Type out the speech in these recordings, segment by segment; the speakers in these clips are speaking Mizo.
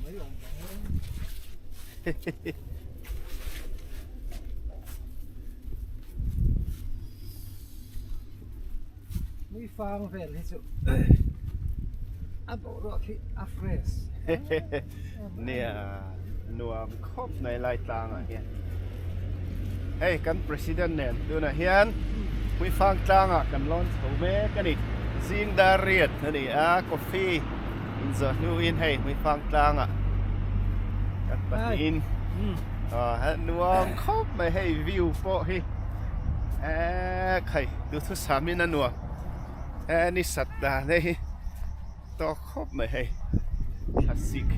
mai awm lo. Mui fang vel hi chu a boruak hi a fresh. Nia nuam khawp mai lai tlangah hian. Hei kan president nen tunah hian Hmuifang tlangah kan lawn chho mek a ni. Zing dar riat a ni a, coffee inzawh hnuin hei Hmuifang tlangah kan pahnihin nuam khawp mai hei view pawh hi eee khai duhthusam in a nuam e ni sat dan hei tawk khawp mai hei thlasik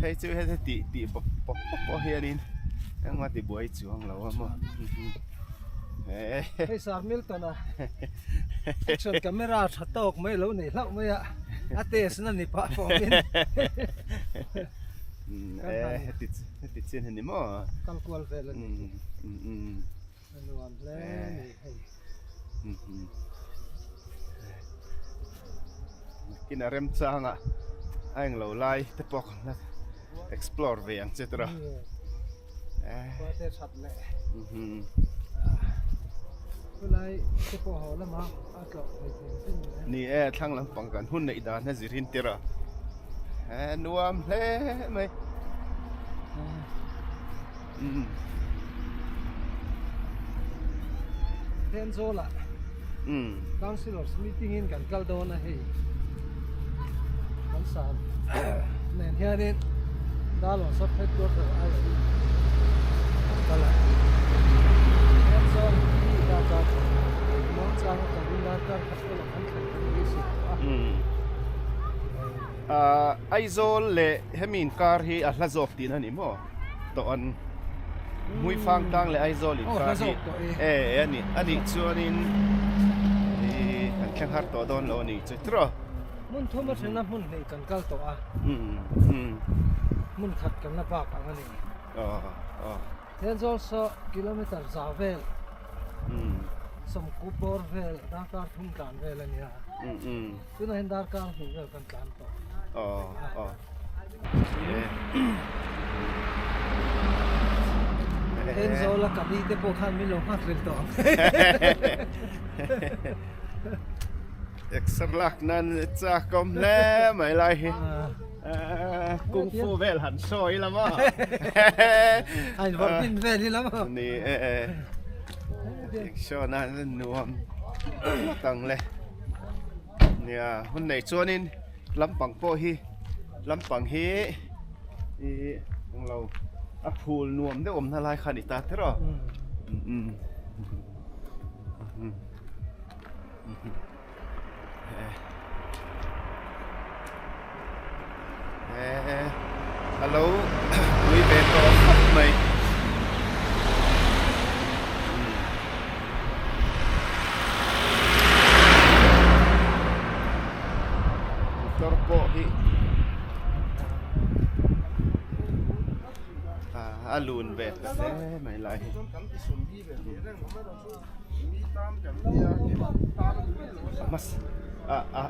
hei chu heti tih tih bawk bawk bawk pawh hianin engmah ti buai chuang lo a maw hei Sir Milton a action camera tha tawk mai lo nei hlauh mai a a test na ni pah fawm in heti heti chin hi ni maw kal kual vel a ni a nuam hle a ni hei. Nakin a remchanga a englo lai te pawh kan la explore ve ang che tawh a. Khua te that leh khulai te pawh haw lama a tlawh thei thei chin ni. Ni e thlang lampang kan hun neih dan a zir intir a nuam hle mai. Thenzawl ah councillors meeting in kan kal dawn a hei kan san nen hianin Darlawn sub headquarter ai a in kan kal a Thenzawl mi bakah muangchang a kalin darkar khat erawh kan thlen kan beisei tawh a. Aizawl leh hemi inkar hi a hla zawk tihna a ni maw? tawh an Hmuifang tlang leh Aizawl inkar hi e a ni a nih chuanin ih kan thleng har tawh dawn lo a ni chu tiraw. Hmun thum a thlenna hmun hnih kan kal tawh a hmun khat kan la bak ang a ni. Thenzawl saw kilometer za vel sawmku bawr vel darkar thum tlan vel a nia tunah hian darkar hnih vel kan tlan tawh. Thenzawl a ka mi te pawh khan min lo nghak reng tawh ang. Exer lak nan chak awm hle mai lai hi. Kung fu vel han sawi la maw. A invawrh pin vel hi la maw. Ni e e. Show nan nuam ngawt ang le. Nia hun nei chuanin lampang pawh hi lampang hi ih englo a phul nuam deuh awmna lai kha a ni ta ther aw a lo pui ve tawh khawp mai. Motor pawh hi a lun ve ta hle mai lai hi.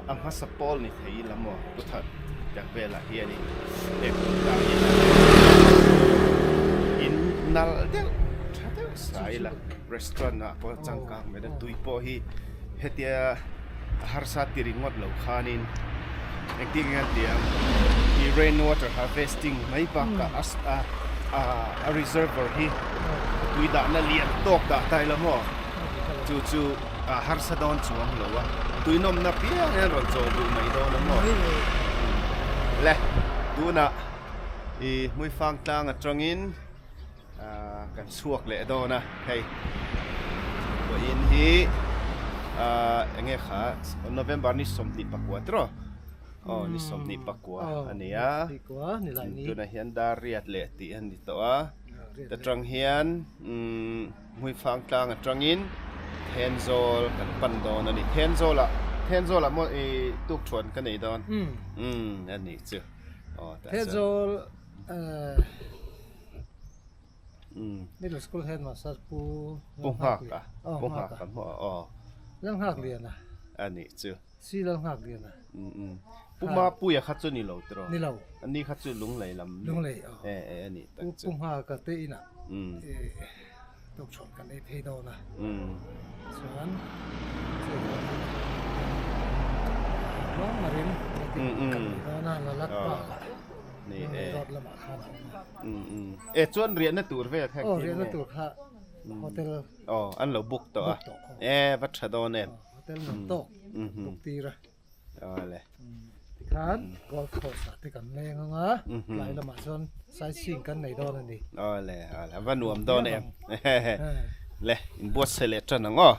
A hmasa pawl ni thei ila maw pu that tiang velah hianin heng tah hian in nalh deuh tha deuh sa ila restaurant ah pawh changkang mai a tui pawh hi hetia a harsa ti ringawt lo khanin engtin nge an tih ang ih rain water harvesting mai bakah a a reservoir hi tui dahna lian tawk dah ta ila maw chu chu a harsa dawn chuang lo a tui nawmna piang hian rawn chawl duh mai dawn a maw le tunah ih hmuifang tlang atangin. Ahh kan chhuak leh dawn a hei vawiin hi ahh enge kha November ni 24 tiraw aw ni 24 a ni a tunah hian dar riat leh tih a ni tawh a ta tang hian umm Hmuifang tlang atangin Thenzawl kan pan dawn a ni Thenzawl ah Thenzawl ah maw ih tukthuan ka nei dawn umm a nih chu aw tah chuan Thenzawl ahh. Middle school headmaster Pu Pu Nghaka Pu Nghaka maw aw Lal Nghak Liana a nih chu Si Lal Nghak Liana Puma puia kha chu ni lo tiraw? Ni lo. Ani kha chu lunglei lam. Lunglei aw. E e a nih tak chu. Pu Nghaka te inah tukchhuan kan ei phei dawn a. Chuan chu Ruang marin kan ei dawn a Lalat Park ah. Ni e. Road lamah khan a awm a. E chuan riahna tur vel kha Aw riahna tur kha hotel. Aw an lo book tawh a. E va tha dawn em. Hotel nuam tawk book tir a. Awle. Tikhan golf course ah te kan leng ang a, tlai lamah chuan sightseeing kan nei dawn a ni. Awle, awle, a va nuam dawn em. Le, inbuatsaih leh tan ang aw.